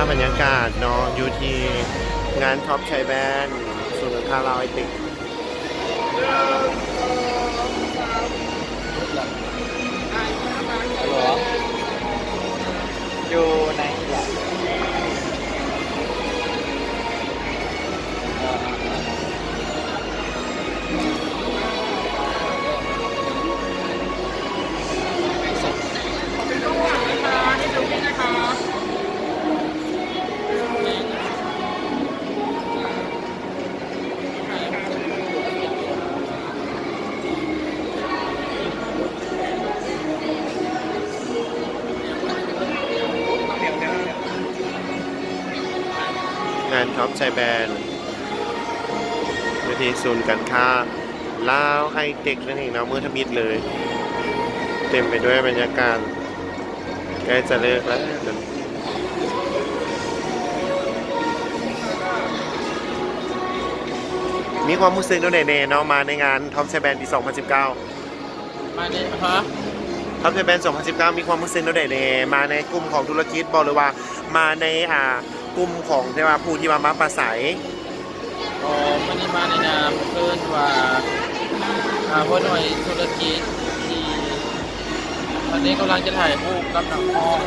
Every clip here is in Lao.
ບັນຍາກາດເນາະ ຢູ່ທີ່ງານ Top Thai Brand ສູນການຄ້າລາວໄອເຕັກ ຢູ່ໃນ ງານ Top Thai Brand ຢູ່ທີ່ສູນການຄ້າລາວໄຮເຕັກນັ້ນເອງເນາະ ມື້ທຳອິດເລີຍ ເຕັມໄປດ້ວຍບັນຍາກາດ ໃກ້ຈະເລີກແລ້ວ ມີຄວາມຮູ້ສຶກແນວໃດແດ່ເນາະ ມາໃນງານ Top Thai Brand ປີສອງພັນສິບເກົ້າ? ມາໃນ ຮະ? Top Thai Brand ສອງພັນສິບເກົ້າ ມີຄວາມຮູ້ສຶກແນວໃດແດ່? ມາໃນກຸ່ມຂອງທຸລະກິດບໍ ຫຼືວ່າມາໃນ ອ່າ ກຸ່ມຂອງທີ່ວ່າ ຜູ້ທີ່ວ່າມາປາໄສ? ອໍ ມື້ນີ້ມາໃນນາມເອີ້ນວ່າ ອ່າ ຫົວໜ່ວຍທຸລະກິດທີ່ ຕອນນີ້ກຳລັງຈະຖ່າຍຮູບກັບນັກຮ້ອງ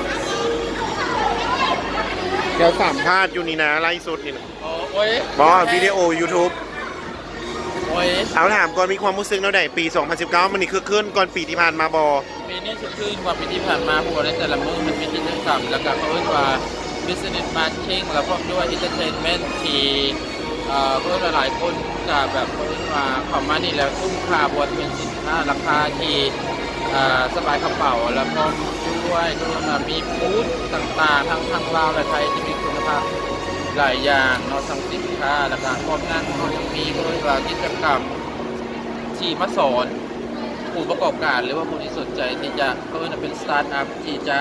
ດຽວສຳພາດຢູ່ນີ້ນະ ໄລຟ໌ສົດນີ້ນະ. ອໍ ໂອ້ຍ ບໍ່ ວິດີໂອ YouTube. ໂອ້ຍ ເອົາ ຖາມກ່ອນ ມີຄວາມຮູ້ສຶກແນວໃດ ປີສອງພັນສິບເກົ້າ ມັນນີ້ຄຶກຄື້ນກ່ອນປີທີ່ຜ່ານມາບໍ່? ປີນີ້ຄຶກຄື້ນກວ່າປີທີ່ຜ່ານມາ ເພາະວ່າໃນແຕ່ລະມື້ມັນມີກິດຈະກຳ ແລ້ວກະເຂົາເອີ້ນວ່າ Business Matching ແລ້ວພ້ອມດ້ວຍ Entertainment ທີ່ ເອີ ເຂົາເອີ້ນວ່າຫຼາຍຄົນກະແບບ ເຂົາເອີ້ນວ່າເຂົ້າມານີ້ແລ້ວຄຸ້ມຄ່າ ບໍ່ວ່າຈະເປັນສິນຄ້າລາຄາທີ່ ເອີ ສະບາຍກະເປົາ ແລ້ວພ້ອມດ້ວຍ ເຂົາເອີ້ນວ່າມີບູດຕ່າງໆ ທັງທາງລາວ ແລະ ໄທ ທີ່ມີຄຸນນະພາບຫຼາຍຢ່າງເນາະ ທັງສິນຄ້າ ແລ້ວກະພ້ອມນັ້ນເຂົາຍັງມີ ເຂົາເອີ້ນວ່າກິດຈະກຳ ທີ່ມາສອນຜູ້ປະກອບການ ຫຼືວ່າຜູ້ທີ່ສົນໃຈທີ່ຈະ ເຂົາເອີ້ນວ່າເປັນ Startup ທີ່ຈະ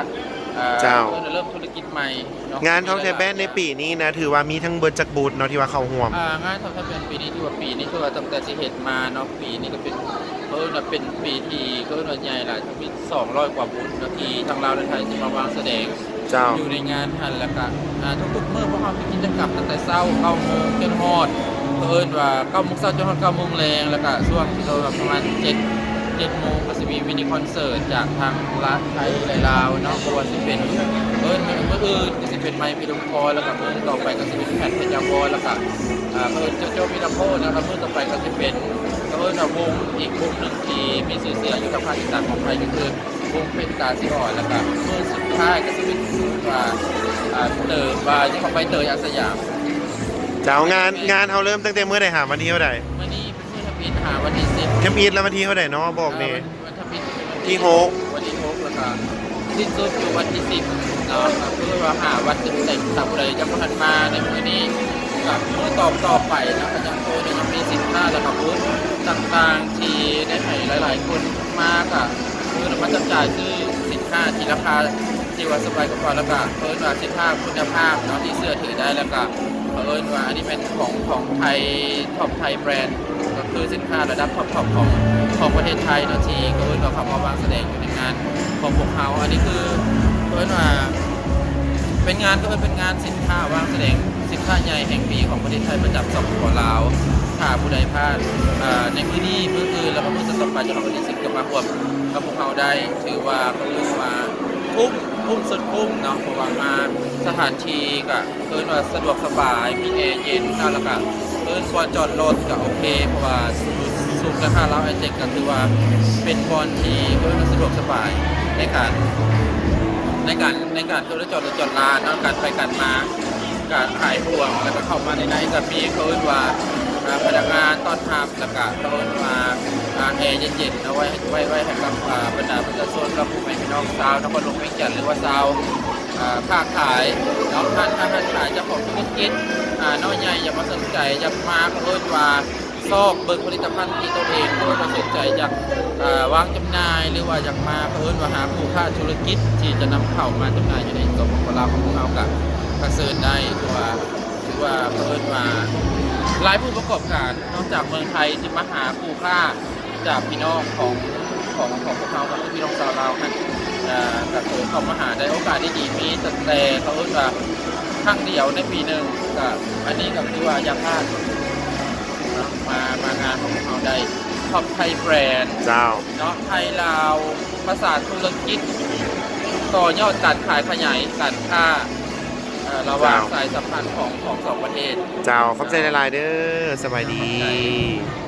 ເອີ ເຈົ້າ ເອີ້ນວ່າເລີ່ມທຸລະກິດໃໝ່ເນາະ. ງານ Top Thai Brand ໃນປີນີ້ນະ ຖືວ່າມີທັງເບິດຈັກບູດເນາະ ທີ່ວ່າເຂົ້າຮ່ວມ? ອ່າ ງານ Top Thai Brand ປີນີ້ ຖືວ່າປີນີ້ ຖືວ່າຕັ້ງແຕ່ຊິເຮັດມາເນາະ ປີນີ້ກະເປັນ ເຂົາເອີ້ນວ່າເປັນປີທີ່ ເຂົາເອີ້ນວ່າໃຫຍ່ຫຼາຍ ມີສອງຮ້ອຍກວ່າບູດເນາະ ທີ່ທັງລາວ ແລະ ໄທ ທີ່ມາວາງສະແດງ ເຈົ້າ ຢູ່ໃນງານຫັ້ນ ແລ້ວກະ ອ່າ ທຸກໆມື້ພວກເຮົາມີກິດຈະກຳຕັ້ງແຕ່ເຊົ້າ ເກົ້າໂມງ ຈົນຮອດ ເຂົາເອີ້ນວ່າ ເກົ້າໂມງເຊົ້າ ຈົນຮອດ ເກົ້າໂມງແລງ ແລ້ວກະຊ່ວງທີ່ເຂົາວ່າປະມານ ເຈັດ ເຈັດໂມງ ກະຊິມີ mini concert ຈາກທາງລາວ ໄທ ແລະ ລາວເນາະ ບໍ່ວ່າຊິເປັນ ເອີ້ນ ມື້ອື່ນກະຊິເປັນ ໄມ ພິລົມພອນ ແລ້ວກະມື້ຕໍ່ໄປກະຊິເປັນ ແພັດ ໄພຍາວອນ ແລ້ວກະ ອ່າ ເອີ້ນ ໂຈໂຈ ວິລະພົນ ແລ້ວກະມື້ຕໍ່ໄປກະຊິເປັນ ເຂົາເອີ້ນວ່າວົງ ອີກວົງໜຶ່ງທີ່ມີຊື່ສຽງຢູ່ທາງພາກອີສານຂອງໄທ ກະຄື ວົງເປັນຕາຊິອອນ ແລ້ວກະມື້ສຸດທ້າຍກະຊິເປັນວ່າ ອ່າ ເຕີ ວ່າຈະເຂົ້າໄປເຕີອາສະຢາມ. ເຈົ້າ ງານ ງານເຮົາເລີ່ມຕັ້ງແຕ່ມື້ໃດຫາວັນທີເທົ່າໃດ? ມື້ນີ້ເປັນມື້ທຳອິດຫາວັນທີສິບ. ທຳອິດແລ້ວວັນທີເທົ່າໃດເນາະ? ບອກແດ່. ອ່າ ວັນ ວັນທຳອິດ ທີຫົກ ວັນທີຫົກ ແລ້ວກະສິ້ນສຸດຢູ່ວັນທີສິບເນາະ ກະຄືວ່າຫາວັນເຕັມໆ. ຖ້າຜູ້ໃດຍັງບໍ່ທັນມາໃນມື້ນີ້ ກະມື້ຕໍ່ ຕໍ່ໄປເນາະ ກະຍັງໂຕ ຍັງມີສິນຄ້າ ແລ້ວກະບູດຕ່າງໆ ທີ່ໄດ້ໃຫ້ຫຼາຍໆຄົນ ມາກະຄືມາຈັບຈ່າຍຊື້ສິນຄ້າທີ່ລາຄາທີ່ວ່າສະບາຍກະເປົາ ແລ້ວກະເອີ້ນວ່າສິນຄ້າຄຸນນະພາບເນາະ ທີ່ເຊື່ອຖືໄດ້ ແລ້ວກະເອີ້ນວ່າອັນນີ້ແມ່ນຂອງ ຂອງໄທ Top Thai Brand ກະຄືສິນຄ້າລະດັບ Top Top ຂອງ ຂອງປະເທດໄທເນາະ ທີ່ເອີ້ນວ່າເຂົ້າມາວາງສະແດງຢູ່ໃນງານຂອງພວກເຮົາ. ອັນນີ້ຄືເອີ້ນວ່າເປັນງານ ເອີ້ນເປັນງານສິນຄ້າວາງສະແດງ ສິນຄ້າໃຫຍ່ແຫ່ງປີຂອງປະເທດໄທ ປະຈຳ ສປປ ລາວ. ຖ້າຜູ້ໃດພາດ ເອີ ໃນມື້ນີ້ ມື້ອື່ນ ແລ້ວກະມື້ຕໍ່ໆໄປ ຈະຮອດວັນທີສິບ ກະມາຮ່ວມກັບພວກເຮົາໄດ້ ຖືວ່າ ເຂົາເອີ້ນວ່າຄຸ້ມ ຄຸ້ມສຸດຄຸ້ມເນາະ ເພາະວ່າມາສະຖານທີ່ກະເອີ້ນວ່າສະດວກສະບາຍ ມີແອເຢັນເນາະ ແລ້ວກະເອີ້ນບ່ອນຈອດລົດກະໂອເຄ ເພາະວ່າສູນ ສູນການຄ້າລາວໄອເຕັກ ກະຖືວ່າເປັນບ່ອນທີ່ເອີ້ນວ່າສະດວກສະບາຍໃນການ ໃນການ ໃນການ ເຂົາເອີ້ນຈອດລົດຈອດລາເນາະ ການໄປການມາກະຫາຍຫ່ວງ ແລ້ວກະເຂົ້າມາໃນໃນກະມີ ເຂົາເອີ້ນວ່າ ອ່າ ພະນັກງານຕ້ອນຮັບ ແລ້ວກະເຂົາເອີ້ນວ່າ ອ່າ ແອເຢັນໆ ເອົາໄວ້ ໄວ້ ໄວ້ໃຫ້ກັບ ອ່າ ບັນດາປະຊາຊົນ ກັບພໍ່ແມ່ພີ່ນ້ອງຊາວນະຄອນຫຼວງວຽງຈັນ ຫຼືວ່າຊາວ ອ່າ ຄ້າຂາຍເນາະ ຮ້ານຄ້າຮ້ານຂາຍ ເຈົ້າຂອງທຸລະກິດ ອ່າ ນ້ອຍໃຫຍ່ ຢາກມາສົນໃຈ ຢາກມາ ເຂົາເອີ້ນວ່າ ຊອກເບິ່ງຜະລິດຕະພັນທີ່ຕົນເອງ ເຂົາເອີ້ນວ່າສົນໃຈຢາກ ເອີ ວາງຈຳໜ່າຍ ຫຼືວ່າຢາກມາ ເຂົາເອີ້ນວ່າຫາຄູ່ຄ້າທຸລະກິດທີ່ຈະນຳເຂົ້າມາຈຳໜ່າຍຢູ່ໃນ ສປປ ລາວ ຂອງພວກເຮົາ ກະ ກະເຊີນໄດ້ ຖືວ່າ ຖືວ່າ ເຂົາເອີ້ນວ່າຫຼາຍຜູ້ປະກອບການ ນອກຈາກເມືອງໄທ ທີ່ມາຫາຄູ່ຄ້າຈາກພີ່ນ້ອງຂອງ ຂອງ ຂອງພວກເຮົາ ກະຄືພີ່ນ້ອງຊາວລາວຫັ້ນ ເອີ ກະເຂົ້າມາຫາໄດ້ ໂອກາດດີໆ ມີຕັ້ງແຕ່ ເຂົາເອີ້ນວ່າ ໄທ ຄັ້ງດຽວໃນປີໜຶ່ງ ກໍອັນນີ້ກໍຄືວ່າຢ່າພາດເນາະ ມາ ມາງານຂອງພວກເຮົາໄດ້ Top Thai Brand ເຈົ້າ ເນາະ ໄທລາວ ປະສານທຸລະກິດ ຕໍ່ຍອດການຂາຍ ຂະຫຍາຍການຄ້າ ເອີ ລະຫວ່າງ ເຈົ້າ ສາຍສຳພັນຂອງ ຂອງສອງປະເທດ. ເຈົ້າ ຂອບໃຈຫຼາຍໆເດີ ສະບາຍດີ. ຂອບໃຈ.